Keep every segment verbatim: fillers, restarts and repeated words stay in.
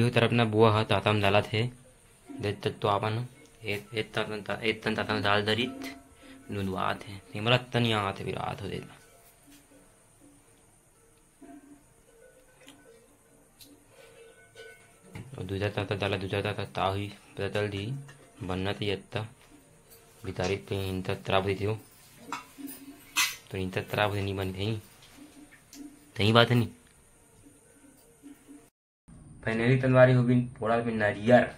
तरफ ना बुआ ह ताता म डालत हे। देख तक तो आपन ए-, ए तन, ए तन ताता म डाल दरित, नुदवात हे। तेमरा तनिया आत हे, बिरात हो देता। अउ दूजा ताता डाला, दूजा ताता ताही पता चल दी, बनना तो यत्ता। बितारी तो इंता तराब होती हो, तो इंता तराब होती नहीं बनते ही, तही बात है नहीं। फाइनली तंदवारी हो बिन पोड़ा बिन नरियर,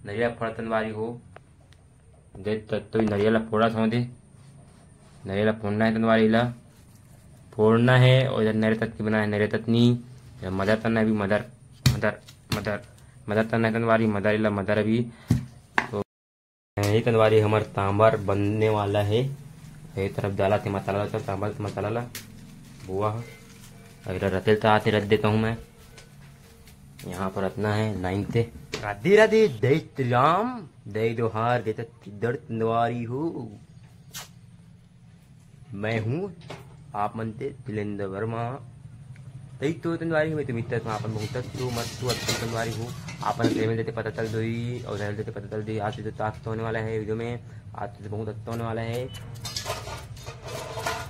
नरियर फोड़ा तंदवारी हो। दे त-, तो नरियर ला फोड़ा था दे, नरियर ला फोड़ना है तंदवारी ला, फोड़ना है। और इधर नरे तत्नी बना है, नरे तत्नी, इधर मदर तना अभी, मदर, मदर, मदर, मदर तना है तंदवारी, मदर इला, मदर अभी। तो यही तंदवारी हमर तांबर बनने वाला है। ये तरफ डाला थे मसाला, तो तांबर के मसाला ला बुआ। अगर रतेल तो आते रख देता हूँ मैं। यहाँ पर रखना है लाइन से। राधे राधे, जय श्री राम, जय जोहार, जय छत्तीसगढ़ तंदवारी हो। मैं हूँ आप मन ते तिलेंद्र वर्मा। तई तो तंदवारी में तो मित्र था, आपन बहुत अच्छो मस्त अच्छो तंदवारी हो। आपन प्रेम देते पता चल दोई और रहल देते पता चल दोई। आज तो ताकत होने वाला है वीडियो में, आज तो बहुत अच्छा होने वाला है।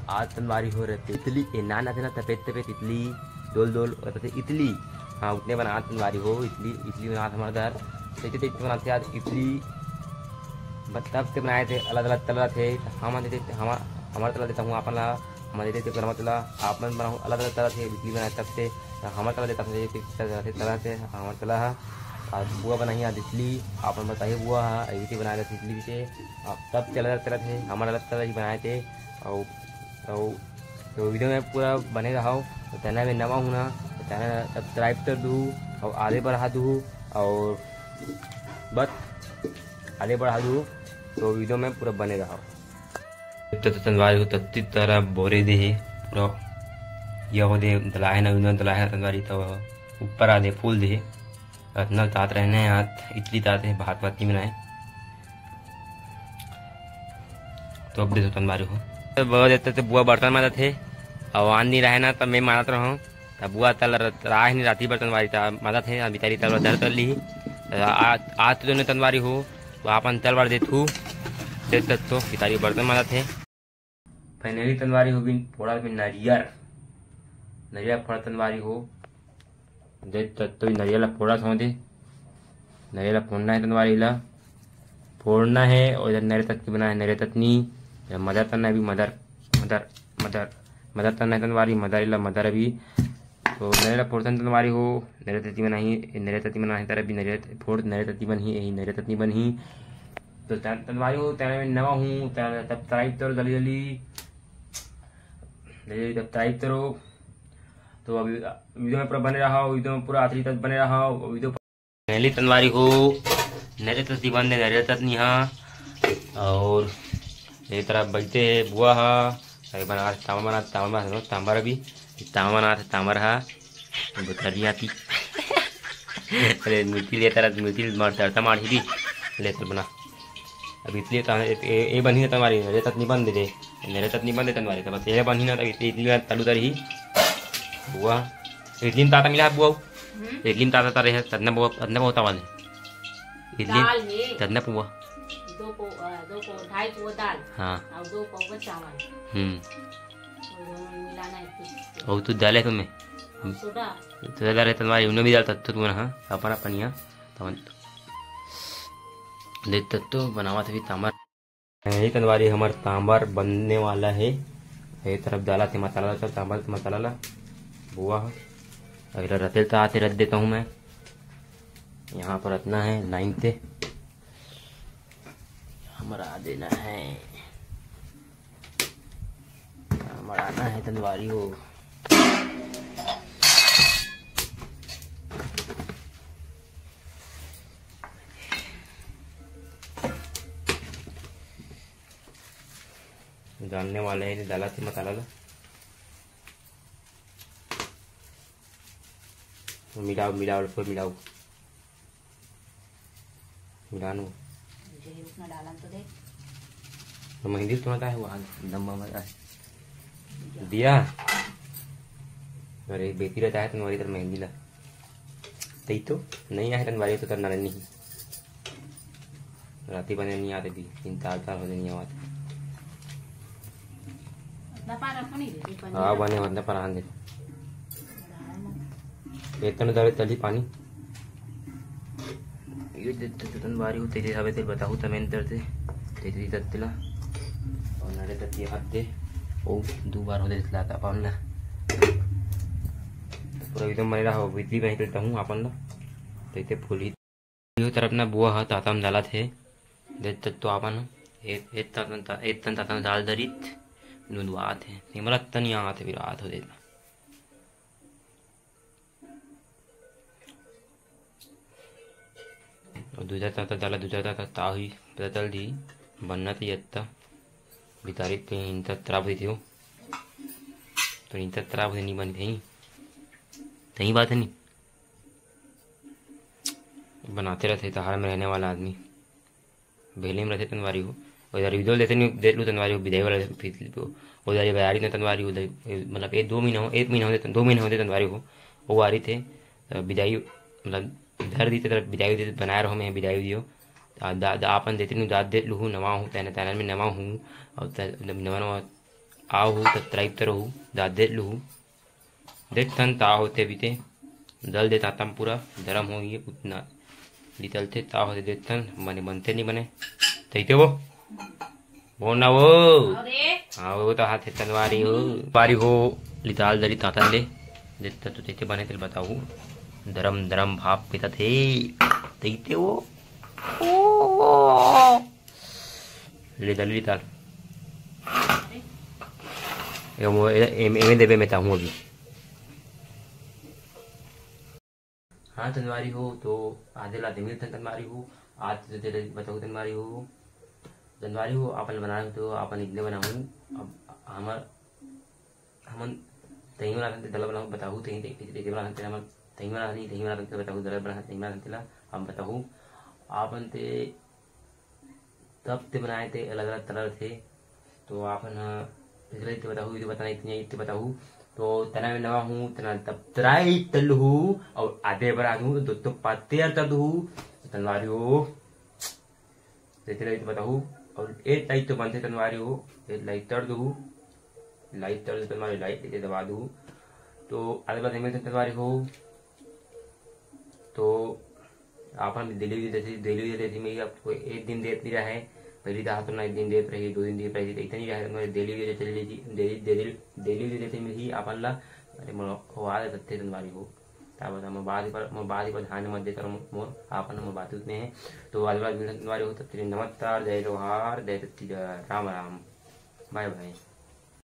आज तंदवारी हो रहे तितली के नाना थे ना, तपेत तपेत इतली, डोल डोल और तपेत इतली। हाँ, उतने बना तंदवारी हो, इतली, इतली बना हमारे घर। देखते देखते बनाते आज इतली, बत्तख से बनाए थे, अलग अलग तला थे। हम देते, हम, हमारे तला देता हूँ आपन ला, हम देते थे गरमा तला, आपन बनाओ अलग अलग तला थे, इतली बनाए तब से। तो हमारे तला देता हूँ, तरह से हमारे तला है। आज बुआ बनाई आज इतली, आपन बताइए बुआ है, इतली बनाए थे इतली से। अब तब से अलग अलग तला थे, हमारे अलग तला ही बनाए थे। और तो, तो वीडियो में पूरा बने रहो। तो चैनल में नवा हूँ ना, तो चैनल सब्सक्राइब कर दू और आगे बढ़ा दू और बस आगे बढ़ा दू। तो वीडियो में पूरा बने रहो। तो, तो तंदवारी हो तत्ती तरह बोरे दे हे पूरा। यह हो दे दलाहे ना, उन्होंने दलाहे ना तंदवारी तो ऊपर आ दे फूल दे। रत्नल तात रहने हाथ इतली तात है, भात भात नहीं बनाए। तो अब दे तो तंदवारी हो। तो बहुत देते तो बुआ बर्तन माजत हे, और आन नहीं रहे ना, तब मैं मानत रहूँ। तब बुआ तल र-, राह नहीं राती बर्तन बारी ता माजत हे, बितारी तल धर तल ली। आ-, आज तो दोनों तंदवारी हो, तो आपन तल बार देत हूँ, देत तक तो बितारी बर्तन माजत हे। फाइनली तंदवारी हो बिन पोड़ा बिन नरियर, नरियर फोड़ा तंदवारी हो। दे त-, तो नरियर ला फोड़ा था दे, नरियर ला फोड़ना है तंदवारी ला, फोड़ना है। और इधर नरे तत्नी बना है, नरे तत्नी, इधर मदर तना अभी, मदर, मदर, मदर, मदर तना है तंदवारी, मदर इला, मदर अभी। तो नरे ला फोड़तन तंदवारी हो, नरे तत्नी बना ही, नरे तत्नी बना है तर अभी, नरे त-, फोड़, नरे तत्नी बन ही, यही नरे तत्नी बन ही। तो तन-, तंदवारी हो, तेरा में नवा हूँ, तेरा तब तराई तो जल्दी जल्दी, जल्दी जल्दी तब तराई करो। तो अभी वीडियो में पूरा बने रहा, वीडियो में पूरा आखिरी तक बने रहा, वीडियो पहली तंदवारी हो, नरे तत्नी बन दे, नरे तत्नी हाँ। और ये तरह बैठे है बुआ हा, अरे बना, तामा बना, तामा बना, तामा अभी, तामा बना, तामा रहा, बता दिया थी। अरे मिट्टी ले तरह, मिट्टी मार, तरता मार ही दी, ले तो बना। अब इतनी ता-, ए, ए, ए बनी ना तंदवारी, नरे तत्नी बन दे दे, नरे तत्नी बन दे तंदवारी, तो बस ये बनी ना, तब इतनी, इतनी बार तलू तरी ही। बुआ, इतनी ताता मिला बुआ, हम्म? इतनी ताता तारे है, ततना बुआ, ततना बहुत आवाज है। इतनी, दाल है। ततना बुआ। दो पौ-, अ, दो पौ-, ढाई पौवा दाल। हाँ। और दो पौवा चावल। हम्म। वो दोनों मिलाना है कुछ। और तू दाल है तुम्हें? और सोडा। तो दाल है तंदवारी, उन्हें भी दाल तत्व तुम्हें, हाँ, अपन अपन यहाँ, तमन। देख तक तो बनावा था भी तामर। यही तंदवारी हमर तांबर बनने वाला है। ये तरफ डाला थे मसाला, तो तांबर के मसाला ला बुआ। अगर रतेल तो आते रख देता हूँ मैं। यहाँ पर रखना है लाइन से। हमारा देना है, हमारा आना है तंदवारी हो। जानने वाले हैं, डाला थे मसाला ला। मिलाओ, मिलाओ, फिर मिलाओ। मिलानो। मुझे ही उतना डालन तो दे। तो मेहंदी सुना है वो आज दम मामा का। दिया। अरे बेटी रहता है तुम्हारी इधर मेहंदी ला। तई तो नहीं आए तन बारी तो तर नारे नहीं। राती बने नहीं आते भी, तीन तार तार होने नहीं आवाते। हाँ, बने होत ना परान दे। एतन डाले तली पानी। ये दे, दे, दे, तन बारी होते जे हवे ते बताहू तमें दर दे। ते दी तत्तला। और नारे तत्ती हाथ दे। ओ, दो बार हो दे तला ता पान ना। पूरा एकदम मरे रहा हो, बिजली में ही चलता हूँ आपन ना। तो इते फूल ही। यो तरफ ना बुआ ह ताता में डालत हे। दे तक तो आपन ए, ए तन ता-, ए तन ताता में डाल दरित। नुदवात हे। निमरा तनिया आते भी रात हो देता। और दूजा ताता डाला, दूजा ताता ताहू ही पता चल दी। बनना तो यत्ता। बितारी तो इंता तराब हुई थी हो। तो इंता तराब हुई नहीं बनी थी। तही बात है नहीं। बनाते रहते तहार में रहने वाला आदमी। भेली में रहते तनवारी हो। और इधर विदोल देते नहीं, देख लू तनवारी हो, विदाई वाला फिर लू। और इधर ये बयारी ने तनवारी हो, दे-, मतलब, एक दो महीना हो, एक महीना हो, दो महीना हो तनवारी हो। वो आ रही थे, अ, विदाई, मतलब, धर दी थे, तरफ विदाई दी थे, बनाए रहो, मैं विदाई दियो। आ, दा-, दा-, आपन देते नहीं, दाद दे लू, नवा हूँ, तैना, तैना में नवा हूँ, और त-, नवा, नवा आओ हूँ, तब तराइब तरह हूँ, दाद दे लू। देख तन ता होते बीते, दल दे तातम पूरा, धर्म हो ये उतना। लितल थे ता होते देख तन, बने बनते नहीं बने। तैते वो? बोल ना वो। अरे। हाँ, वो तो हाथ है तनवारी हो। बारी हो, लिताल दरी तातन दे। देख तन तो तैते बने तेल बताऊ। धर्म, धर्म भाव पिता थे। तैते वो? ओ। ले डाल, ले डाल। ए, वो, ए, ए, एमे देबे में ताहूँ अभी। हाँ, तनवारी हो, तो आधे ला दे मिलते तनवारी हो, आज तो तेरे बताओ तनवारी हो। तनवारी हो, आपन बनाए तो आपन इतने बनाऊँ। अब हमर, हमन तही बनाते, दला बनाऊँ, बताहू, तही, तही, तही, तही बनाते, हमन तही बनाते, तही बनाते, बताहू, दला बनाते, तही बनाते ला, हम बताहू। आपन ते तब ते बनाए ते अलग-अलग तरह थे। तो आपन ह पिछले ते बताहू, इते बताना इतने, इते बताहू। तो तना में नवा हूँ, तना तब तराई तल हूँ, और आधे बरात हूँ, तो, तो पत्ते अर तद हूँ, तो तनवारी हो। तो इतने इते बताहू, और एक लाइट तो बनते तनवारी हो, एक लाइट तर दू, लाइट तर दू तनवारी, लाइट इते दबा दू। तो आधे बरात में तनवारी हो, तो आपन delivery देती, delivery देती में ही आपको एक दिन देत नहीं रहा है। पहली तो हाथ ना एक दिन देत रही, दो दिन देत रही, तो इतनी रहा है, तो delivery दे चली थी, delivery, delivery, delivery देती में ही आपन ला, अरे, मोर आवाज तत्ते तनवारी हो। ता बता, मोर बात ही पर, मोर बात ही पर ध्यान मत देता रहो, मोर, आपन मोर बात उतने हैं। तो आज बात मिलते तनवारी हो, तब तेरे नमस्कार, जय जोहार, जय छत्तीसगढ़, राम राम, बाय बाय।